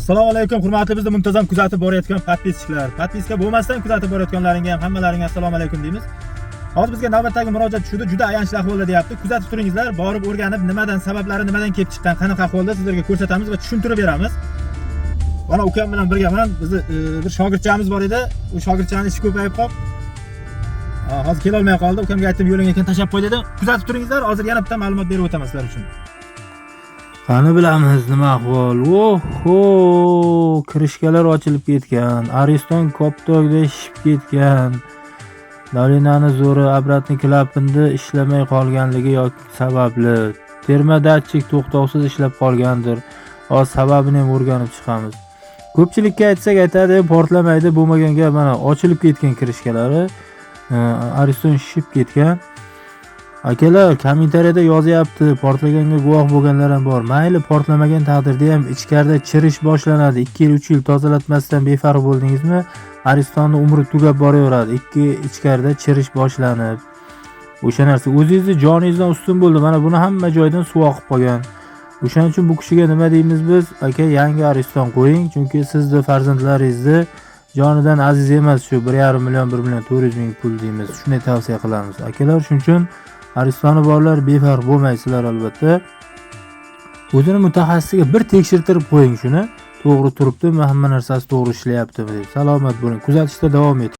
Assalomu alaykum, hurmatli bizni muntazam kuzatib borayotgan подписчик lar. Подписка bo'lmasdan kuzatib borayotganlaringga ham, hammalaringga assalomu alaykum deymiz. Hozir bizga navbatdagi murojaat tushdi, juda ayanchli ahvolda deyapti. Kuzatib turingizlar, borib o'rganib, nimadan sabablari, nimadan kelib chiqqan, qanaqa ahvolda, sizlarga ko'rsatamiz va tushuntirib beramiz. Mana ukam bilan birgaman. Bizni bir shogirdchamiz bor edi. U shogirdchani ishi ko'payib qolib, hozir kelolmay qoldi. Ukamga aytdim, yo'ling ekan, tashlab qo'y dedi. Kuzatib turingizlar, hozir yana bitta ma'lumot berib o'taman sizlar uchun. Qani bilamiz nima ahvol. Oho, крышка lar ochilib ketgan. Ariston koptokda shishib ketgan. Давление ni zo'ri обратный klapanda ishlamay qolganligi yoki sababli термодатчик to'xtovsiz ishlab qolgandir. Hozir sababini ham o'rganib chiqamiz. Ko'pchilikka aytsak, aytadi, portlamaydi, bo'lmagan gap. Mana, ochilib ketgan крышка lari. Ariston shishib ketgan. Akalar, kommentariyada yozyapti, portlaganga guvoh bo'lganlar ham bor. Mayli, portlamagan taqdirda ham ichkarida chirish boshlanadi. 2 yil, 3 yil tozalatmasdan befarq bo'ldingizmi, Aristonni umri tugab boraveradi. Ikki ichkarida chirish boshlanib, o'sha narsa o'zingizni joningizdan ustun bo'ldi. Mana buni hamma joydan suv oqib qolgan. O'shaning uchun bu kishiga nima deymiz biz? Aka, yangi Ariston qo'ying, chunki sizni farzandlaringizni jonidan aziz emas shu 1,5 million, 1 million 400 ming pul deymiz. Shunday tavsiya qilamiz. Akalar, shuning uchun Aristoni borlar, befarq bo'lmaysizlar albatta. O'zini mutaxassisiga bir tekshirtirib qo'ying shuni. To'g'ri turibdimi, hamma narsasi to'g'ri ishlayaptimi deb. Salomat bo'ling. Kuzatishda davom eting.